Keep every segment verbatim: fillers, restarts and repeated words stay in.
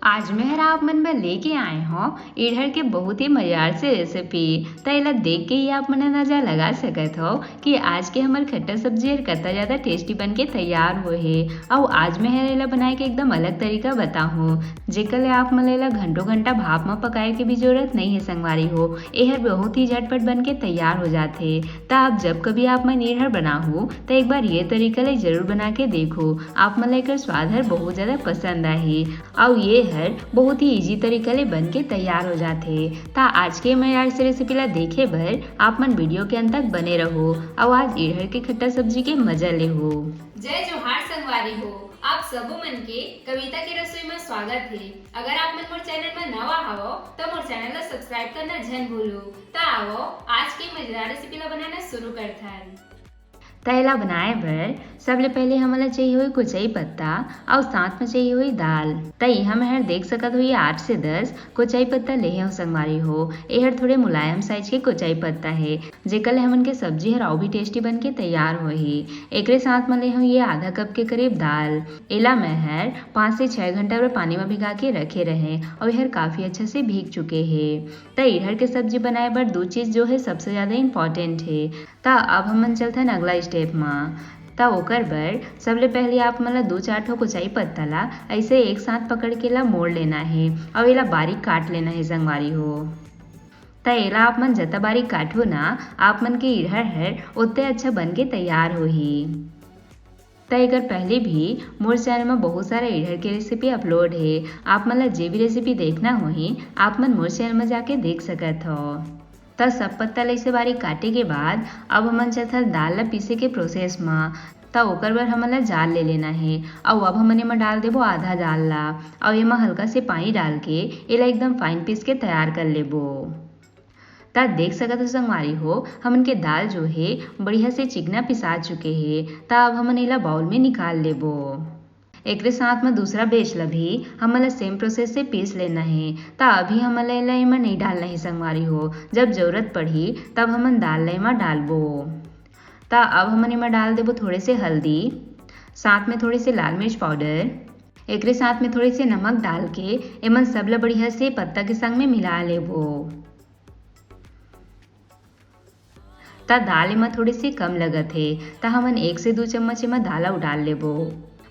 आज मैं हर आप मन बर लेके आए हौं इड़हर के बहुत ही मजेदार से रेसिपी। त एला देख के ही आप मन अंदाजा लगा सकत हव कि आज के हमर खट्टा सब्जी हर कतना ज्यादा टेस्टी बन के तैयार होए हे। अउ आज मैं हर एला बनाए के एकदम अलग तरीका बताहूँ, जेकर ले आप मन ला एला घंटों घंटा भाप म पकाए के भी जरूरत नइ हे संगवारी हो। एहर बहुत ही झटपट बन के तैयार हो जाथे। त आप जब कभी आप मन इड़हर बनाहू, त एक बार ये तरीका ले जरूर बना के देखो। आप मन ला एकर स्वाद हर बहुत ज्यादा पसंद आही। अउ ये हर बहुत ही ईजी तरीका ले बन के तैयार हो जाथे। त आज के मजेदार से रेसिपी ला देखे बर आप मन वीडियो के अंत तक बने रहो, अउ आज इड़हर के खट्टा सब्जी के मजा लेहो। जय जोहार संगवारी हो, आप सबो मन के कविता के रसोई म स्वागत हे। अगर आप मन मोर चैनल म नवा हवव, त मोर चैनल ला सब्सक्राइब करना झन भूलू। त आवव, आज के मजेदार रेसिपी ला बनाना शुरू करथन। त एला बनाए बर सबले पहले हमन ला चाहिए होही कोचई पत्ता अउ साथ म चाहिए होही दाल। त इहाँ मैं हर देख सकत हो ये आठ से दस कोचई पत्ता लेहे हौं संगवारी हो। एहर थोड़े मुलायम साइज के कोचई पत्ता हे, जेकर ले हमन के सब्जी हर अउ भी टेस्टी बन के तैयार होही। एकरे साथ म ले हौं ये आधा कप के करीब दाल। एला मैं हर पाँच से छह घंटा बर पानी म भिगा के रखे रहें अउ एहर काफी अच्छा से भीग चुके हे। त इड़हर के सब्जी बनाए बर दू चीज जो हे सबसे ज्यादा इम्पोर्टेंट हे। त अब हमन चलथन अगला स्टेप म। त ओकर बर सबले पहले आप मन ला दू चार ठो कोचई पत्ता ला अइसे एक साथ पकड़ के ला मोड़ लेना हे अउ एला बारीक काट लेना हे संगवारी हो। त एला आप मन जतना बारीक काटहू ना, आप मन के इड़हर हर ओतने अच्छा बन के तैयार होही। त एकर पहले भी मोर चैनल म बहुत सारा इड़हर के रेसिपी अपलोड हे। आप मन ला जे भी रेसिपी देखना होही, आप मन मोर चैनल म जाके देख सकत हव। त सब पत्ता ल अइसे बारीक काटे के बाद अब हमन चलथन दाल ला पीसे के प्रोसेस म। त ओकर बर हमन ला जार ले लेना हे, अउ अब हमन एमा डाल देबो आधा दाल ला, अउ एमा हल्का से पानी डाल के एला एकदम फाइन पीस के तैयार कर लेबो। त देख सकत हो संगवारी हो, हमन के दाल जो हे बढ़िया से चिकना पिसा चुके हे। त अब हमन एला बाउल में निकाल लेबो। एकरे साथ म दूसरा बैच ल भी हमन ल सेम प्रोसेस से पीस लेना हे। त अभी हमन ल एला एमा नइ डालना हे संगवारी हो, जब जरूरत पड़ही तब हमन दाल ल एमा डालबो। त अब हमन एमा डाल देबो थोड़े से हल्दी, साथ में थोड़े से लाल मिर्च पाउडर, एकरे साथ में थोड़े से नमक डाल के एमन सब ल बढ़िया से पत्ता के संग में मिला लेबो। त दाल एमा थोड़े से कम लगत हे, त हमन एक से दू चम्मच एमा दाल अउ डाल लेबो।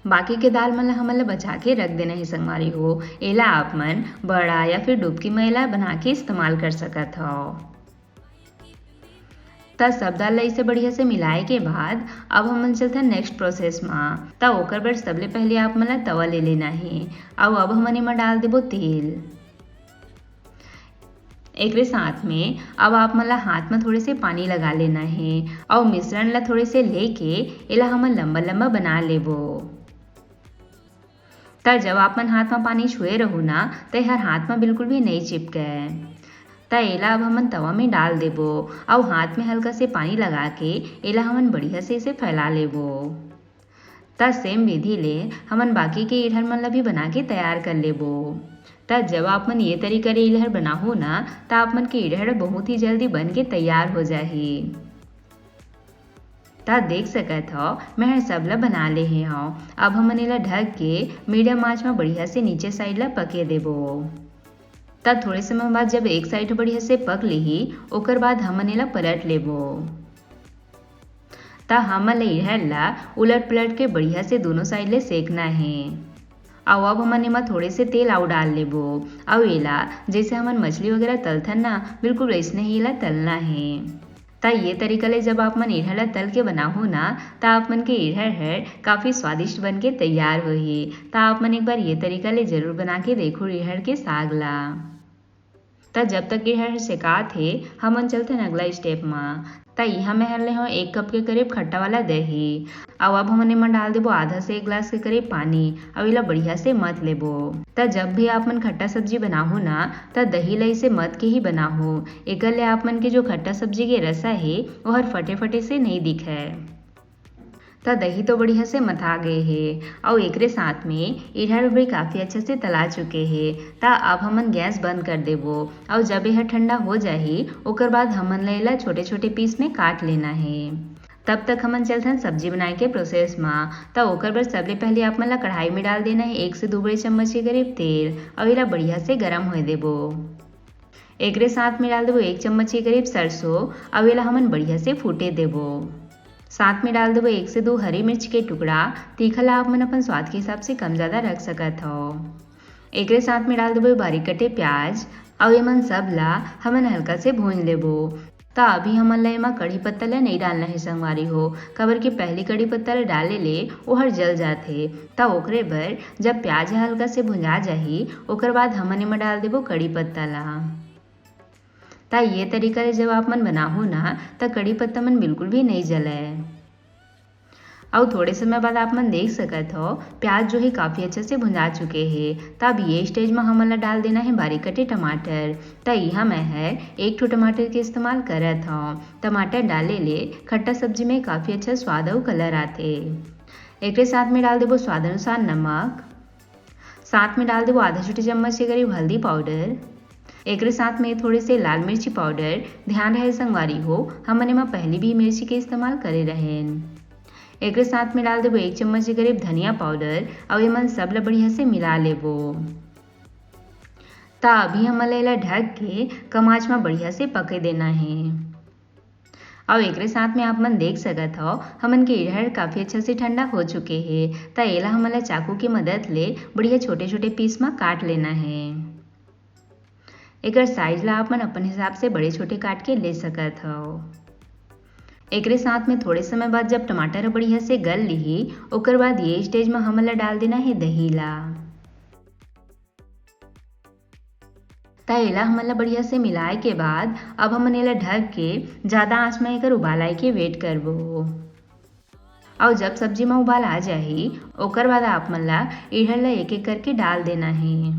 बाकी के दाल मन ल हमन ल बचा के रख देना हे संगवारी हो। एला आप मन बड़ा या फिर डुबकी म एला बना के इस्तेमाल कर सकत हव। त सब दाल ल इसे बढ़िया से मिलाए के बाद अब हमन चलथन नेक्स्ट प्रोसेस म। त ओकर बर सबले पहले आप मन ल तवा ले लेना हे, अउ अब हमन एमा डाल देबो तेल। एकरे साथ में अब आप मन ला हाथ म थोड़े से पानी लगा लेना हे, अउ मिश्रण ला थोड़े से लेके एला हमन लंबा-लंबा बना लेबो। त जब आप मन हाथ म पानी छुए रहू ना, त एहर हाथ म बिल्कुल भी नइ चिपके। त एला अब हमन तवा में डाल देबो, अउ हाथ में हल्का से पानी लगा के एला हमन बढ़िया से इसे फैला लेबो। त सेम विधि ले हमन बाकी के इड़हर मन ल भी बना के तैयार कर लेबो। त जब आप मन ये तरीका ले इड़हर बनाहू ना, त आप मन के इड़हर बहुत ही जल्दी बन के तैयार हो जाही। त देख सकत हव, मैं ह सब ल बना ले हे हव। अब हमन एला ढक के मीडियम आंच म बढ़िया से नीचे साइड ल पके देबो। त थोड़े समय बाद जब एक साइड बढ़िया से पक लिही, ओकर बाद हमन एला पलट लेबो। त हमन ल इड़हर ला उलट पलट के बढ़िया से दोनों साइड ले सेकना हे। अउ अब हमन एमा थोड़े से तेल अउ डाल लेबो। अउ एला जइसे हमन मछली वगैरह तलथन ना, बिल्कुल वइसने ही एला तलना हे। त ये तरीका ले जब आप मन इड़हर ला तल के बनाहू ना, त आप मन के इड़हर हर काफी स्वादिष्ट बन के तैयार होही। त आप मन एक बार ये तरीका ले जरूर बना के देखो इड़हर के साग ला। त जब तक इड़हर सेकात हे, हमन चलथन अगला स्टेप म। त इहाँ मैं हर ले हव एक कप के करीब खट्टा वाला दही, अउ अब हमन एमा डाल देबो आधा से एक गिलास के करीब पानी, अउ एला बढ़िया से मथ लेबो। त जब भी आप मन खट्टा सब्जी बनाहू ना, त दही ला इसे मथ के ही बनाहू। एकर ले आप मन के जो खट्टा सब्जी के रसा हे, ओहर फटे-फटे से नइ दिखय। त दही तो बढ़िया से मथा गे हे, अउ एकरे साथ में इड़हर भी काफी अच्छा से तला चुके हे। त अब हमन गैस बंद कर देबो, अउ जब एहर ठंडा हो जाही, ओकर बाद हमन ला एला छोटे-छोटे पीस में काट लेना हे। तब तक हमन चलथन सब्जी बनाए के प्रोसेस म। त ओकर बर सबले पहले आप मन ला कढ़ाई में डाल देना है एक से दो बड़े चम्मच के करीब तेल, अउ एला बढ़िया से गरम होए देबो। एकरे साथ में डाल देबो एक चम्मच के करीब सरसों, अउ एला हमन बढ़िया से फूटे देबो। साथ में डाल देबो एक से दो हरी मिर्च के टुकड़ा। तीखा ला आप मन अपन स्वाद के हिसाब से कम ज्यादा रख सकत हव। एकरे साथ में डाल देबो बारीक कटे प्याज, अउ एमन सब ला हमन हल्का से भून लेबो। त अभी हमन ला एमा कढ़ी पत्ता ला नइ डालना हे संगवारी हो, काबर कि पहली कढ़ी पत्ता ला डाले ले ओहर जल जाथे। त ओकरे बर जब प्याज ह हल्का से भुंजा जाही, ओकर बाद हमन एमा डाल देबो कढ़ी पत्ता ला। त ये तरीका ले जब आप मन बनाहू ना, त कढ़ी पत्ता मन बिल्कुल भी नइ जलय। अउ थोड़े समय बाद आप मन देख सकत हव, प्याज जो है काफी अच्छा से भुंजा चुके हे। त अब ये स्टेज म हमन ला डाल देना है बारीक कटे टमाटर। त इहाँ मैं ह एक ठो टमाटर के इस्तेमाल करत हव। टमाटर डाले ले खट्टा सब्जी में काफी अच्छा स्वाद अउ कलर आथे। एकरे साथ में डाल देबो स्वाद अनुसार नमक। साथ में डाल देबो आधा छोटे चम्मच के करीब हल्दी पाउडर। एकरे साथ में थोड़े से लाल मिर्ची पाउडर। ध्यान रहे संगवारी हो, हमन एमा पहले भी मिर्ची के इस्तेमाल करे रहेन। एकरे साथ में डाल देबो एक चम्मच के करीब धनिया पाउडर, अउ एमन सब ल बढ़िया से मिला लेबो। त अभी हमन ल एला ढक के कम आंच म बढ़िया से पके देना हे। अउ एकरे साथ में आप मन देख सकत हव, हमन के इरहर काफी अच्छा से ठंडा हो चुके हे। त एला हमन ला चाकू के मदद ले बढ़िया छोटे-छोटे पीस म काट लेना हे। एकर साइज ला आप मन अपन हिसाब से बड़े-छोटे काट के ले सकत हव। एकरे साथ में थोड़े समय बाद जब टमाटर ह बढ़िया से गल लिही, ओकर बाद ये स्टेज म हमन ला डाल देना हे दही ला। त एला हमन ला बढ़िया से मिलाए के बाद अब हमन एला ढक के ज्यादा आंच म एकर उबाल आए के वेट करबो। अउ जब सब्जी म उबाल आ जाही, ओकर बाद आप मन ला इरहर ला एक-एक करके डाल देना हे।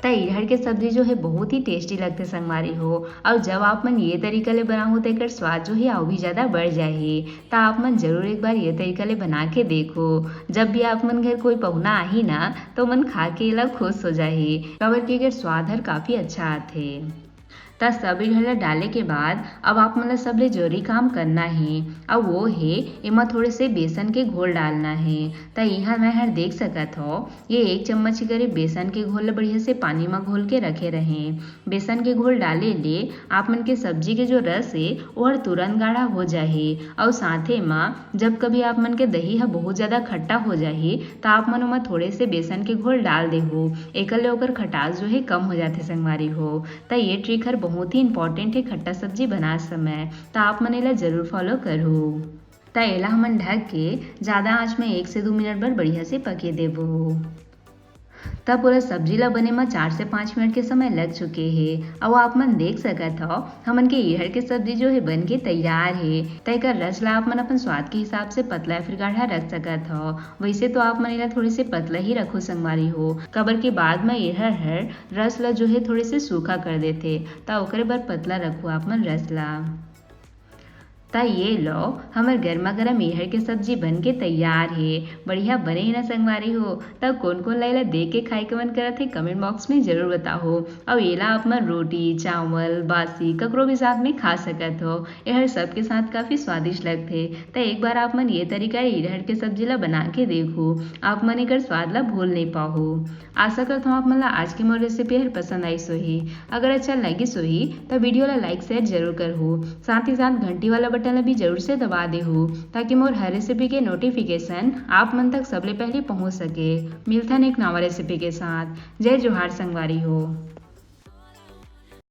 त इरहर के सब्जी जो है बहुत ही टेस्टी लगथे संगवारी हो, अउ जब आप मन ये तरीका ले बनाहू त एकर स्वाद जो है अउ भी ज्यादा बढ़ जाही। त आप मन जरूर एक बार ये तरीका ले बना के देखो। जब भी आप मन घर कोई पहुना आही ना, त मन खा के एला खुश हो जाही, काबर कि एकर स्वाद हर काफी अच्छा आथे। त सब इरहर ला डाले के बाद अब आप मन ला सबले जरूरी काम करना हे, अउ वो हे एमा थोड़े से बेसन के घोल डालना हे। त इहाँ मैं हर देख सकत हव, ये एक चम्मच के करीब बेसन के घोल ला बढ़िया से पानी म घोल के रखे रहें। बेसन के घोल डाले ले आप मन के सब्जी के जो रस हे, ओहर तुरंत गाढ़ा हो जाही। अउ साथे म जब कभी आप मन के दही ह बहुत ज्यादा खट्टा हो जाही, त आप मन ओमा थोड़े से बेसन के घोल डाल देहू। एकर ले ओकर खटास जो हे कम हो जाथे संगवारी हो। त ये ट्रिक हर बहुत ही इंपॉर्टेंट हे खट्टा सब्जी बनाए समय, त आप मन एला जरूर फॉलो करहू। त एला हमन ढक के ज्यादा आंच में एक से दू मिनट बर बढ़िया से पके देबो। त पूरा सब्जी ला बने म चार से पाँच मिनट के समय लग चुके हे। अउ आप मन देख सकत हव, हमन के इरहर के सब्जी जो हे बन के तैयार हे। त एकर रस ला आप मन अपन स्वाद के हिसाब से पतला या फिर गाढ़ा रख सकत हव। वैसे तो आप मन एला थोड़े से पतला ही रखो संगवारी हो, काबर के बाद म इरहर हर रस ला जो हे थोड़े से सूखा कर देथे, त ओकरे बर पतला रखो आप मन रस ला। त ये लो, हमर गरमा गरम इरहर के सब्जी बन के तैयार हे। बढ़िया बने हे ना संगवारी हो? त कोन कोन ला एला देख के खाए के मन करत हे, कमेंट बॉक्स में जरूर बताओ। अउ एला आप मन रोटी, चावल, बासी, ककरो भी साथ में खा सकत हो। एहर सबके साथ काफी स्वादिष्ट लगथे। त एक बार आप मन ये तरीका इरहर के सब्जी ला बना के देखो, आप मन एकर स्वाद ला भूल नहीं पाहो। आशा करत हूँ आप मन ला आज के मोर रेसिपी हर पसंद आइस होही। अगर अच्छा लगिस होही, त वीडियो ला लाइक, शेयर जरूर करहू। साथ ही साथ घंटी वाला बटन ला भी जरूर से दबा देहू, ताकि मोर हर रेसिपी के नोटिफिकेशन आप मन तक सबले पहले पहुँच सके। मिलथन एक नवा रेसिपी के साथ। जय जोहार संगवारी हो।